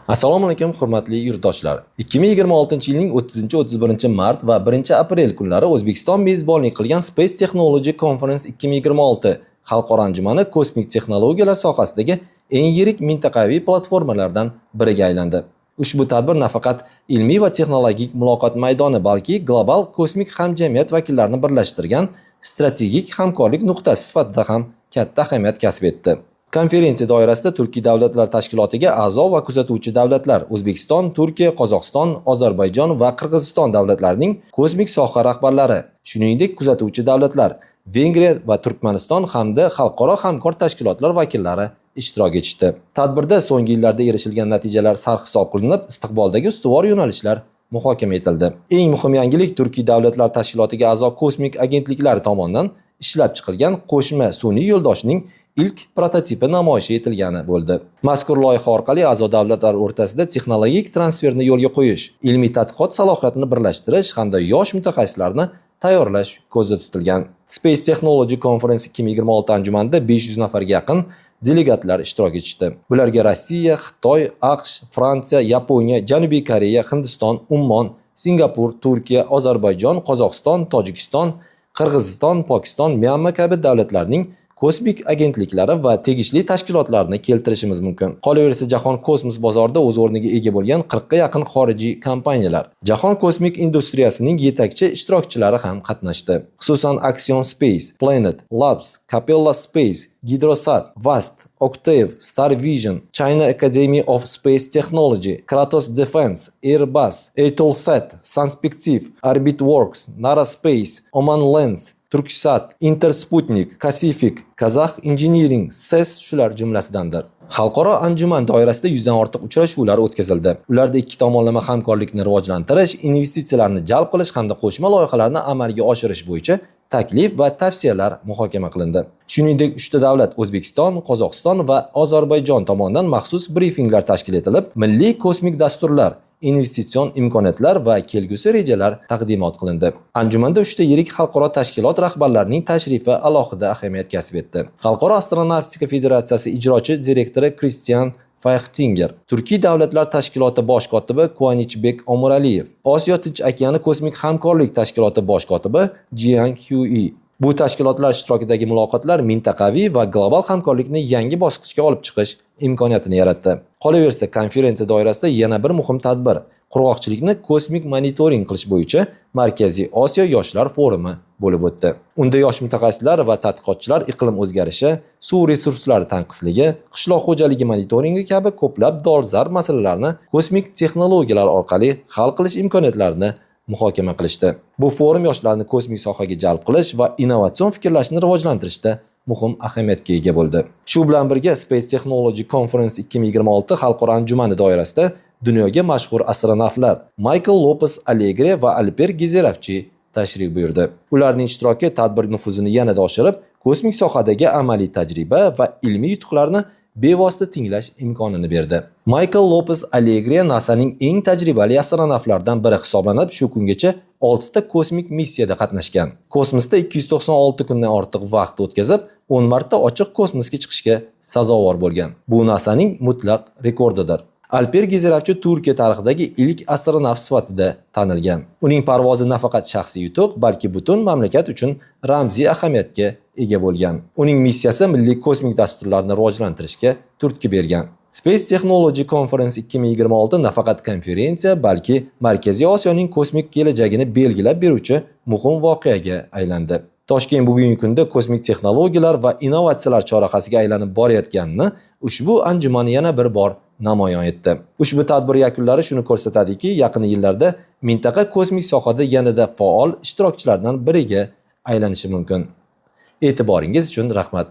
Assalomu alaykum, hurmatli yurtdoshlar. 2026-yilning 30-31 mart va 1 aprel kunlari O'zbekiston mezbonlik qilgan Space Technology Conference 2026 xalqaro anjumani kosmik texnologiyalar sohasidagi eng yirik mintaqaviy platformalardan biriga aylandi. Ushbu tadbir nafaqat ilmiy va texnologik muloqot maydoni, balki global kosmik hamjamiyat vakillarini birlashtirgan strategik hamkorlik nuqtasi sifatida ham katta ahamiyat kasb etdi. Konferensiya doirasida Turkiy davlatlar tashkilotiga a'zo va kuzatuvchi davlatlar O'zbekiston, Turkiya, Qozog'iston, Ozarbayjon va Qirg'iziston davlatlarining kosmik soha rahbarlari, shuningdek kuzatuvchi davlatlar Vengriya va Turkmaniston hamda xalqaro hamkor tashkilotlar vakillari ishtirok etishdi. Tadbirda so'nggi yillarda erishilgan natijalar sarhisob qilinib, istiqboldagi ustuvor yo'nalishlar muhokama etildi. Eng muhim yangilik Turkiy davlatlar tashkilotiga a'zo kosmik agentliklar tomonidan ishlab chiqilgan qo'shma sun'iy yo'ldoshning ilk prototipi namoyish etilgani bo'ldi. Mazkur loyiha orqali a'zo davlatlar o'rtasida texnologik transferni yo'lga qo'yish, ilmiy tadqiqot salohiyatini birlashtirish hamda yosh mutaxassislarni tayyorlash ko'zda tutilgan. Space Technology Conference 2026 anjumanida 500 nafarga yaqin delegatlar ishtirok etishdi. Bularga Rossiya, Xitoy, AQSh, Fransiya, Yaponiya, Janubiy Koreya, Hindiston, Ummon, Singapur, Turkiya, Ozarbayjon, Qozog'iston, Tojikiston, Qirg'iziston, Pokiston, Myanma kabi davlatlarning kosmik agentliklari va tegishli tashkilotlarni keltirishimiz mumkin. Qolaversa, jahon kosmos bozorida o'z o'rniga ega bo'lgan 40 ga yaqin xorijiy kompaniyalar, jahon kosmik industriyasining yetakchi ishtirokchilari ham qatnashdi. Xususan, Axion Space, Planet Labs, Capella Space, Hydrosat, Vast, Octave, Star Vision, China Academy of Space Technology, Kratos Defense, Airbus, Eutelsat, Synspective, Orbitworks, Nara Space, Oman Lens, Turksat, Intersputnik, Kacific, Kazakh Engineering, SES shular jumlasidandir. Xalqaro anjuman doirasida 100 dan ortiq uchrashuvlar o'tkazildi. Ularda ikki tomonlama hamkorlikni rivojlantirish, investitsiyalarni jalb qilish hamda qo'shma loyihalarni amalga oshirish bo'yicha taklif va tavsiyalar muhokama qilindi. Shuningdek, uchta davlat O'zbekiston, Qozog'iston va Ozarbayjon tomonidan maxsus brifinglar tashkil etilib, milliy kosmik dasturlar, investitsion imkoniyatlar va kelgusi rejalar taqdimot qilindi. Anjumanda uchta yirik xalqaro tashkilot rahbarlarining tashrifi alohida ahamiyat kasb etdi. Xalqaro astronavtika federatsiyasi ijrochi direktori Kristian Fayxtinger, Turkiy davlatlar tashkiloti bosh kotibi Kuvanichbek Omuraliyev, Osiyo Tinch okeani kosmik hamkorlik tashkiloti bosh kotibi Jiang Hui. Bu tashkilotlar ishtirokidagi muloqotlar mintaqaviy va global hamkorlikni yangi bosqichga olib chiqish imkoniyatini yaratdi. Qolaversa, konferensiya doirasida yana bir muhim tadbir qurg'oqchilikni kosmik monitoring qilish bo'yicha Markaziy Osiyo yoshlar forumi bo'lib o'tdi. Unda yosh mutaxassislar va tadqiqotchilar iqlim o'zgarishi, suv resurslari tanqisligi, qishloq xo'jaligi monitoringi kabi ko'plab dolzarb masalalarni kosmik texnologiyalar orqali hal qilish imkoniyatlarini muhokama qilishdi. Bu forum yoshlarni kosmik sohaga jalb qilish va innovatsion fikrlashni rivojlantirishda muhim ahamiyatga ega bo'ldi. Shu bilan birga Space Technology Conference 2026 xalqaro anjumani doirasida dunyoga mashhur astronavtlar Maykl Lopes Alegre va Alper Gezeravchi tashrif buyurdi. Ularning ishtiroki tadbir nufuzini yanada oshirib, kosmik sohadagi amaliy tajriba va ilmiy yutuqlarni bevosita tinglash imkonini berdi. Maykl Lopes Alegre NASAning eng tajribali astronavtlardan biri hisoblanib, shu kungacha 6 ta kosmik missiyada qatnashgan. Kosmosda 296 kundan ortiq vaqt o'tkazib, 10 marta ochiq kosmosga chiqishga sazovor bo'lgan. Bu NASAning mutlaq rekordidir. Alper Gezeravchi Turkiya tarixidagi ilk astronavt sifatida tanilgan. Uning parvozi nafaqat shaxsiy yutuq, balki butun mamlakat uchun ramziy ahamiyatga ega bo'lgan. Uning missiyasi milliy kosmik dasturlarni rivojlantirishga turtki bergan. Space Technology Conference 2026 nafaqat konferensiya, balki Markaziy Osiyoning kosmik kelajagini belgilab beruvchi muhim voqeaga aylandi. Toshkent bugungi kunda kosmik texnologiyalar va innovatsiyalar chorrahasiga aylanib borayotganini ushbu anjuman yana bir bor namoyon etdi. Ushbu tadbir yakunlari shuni ko'rsatadiki, yaqin yillarda mintaqa kosmik sohada yanada faol ishtirokchilardan biriga aylanishi mumkin. E'tiboringiz uchun rahmat.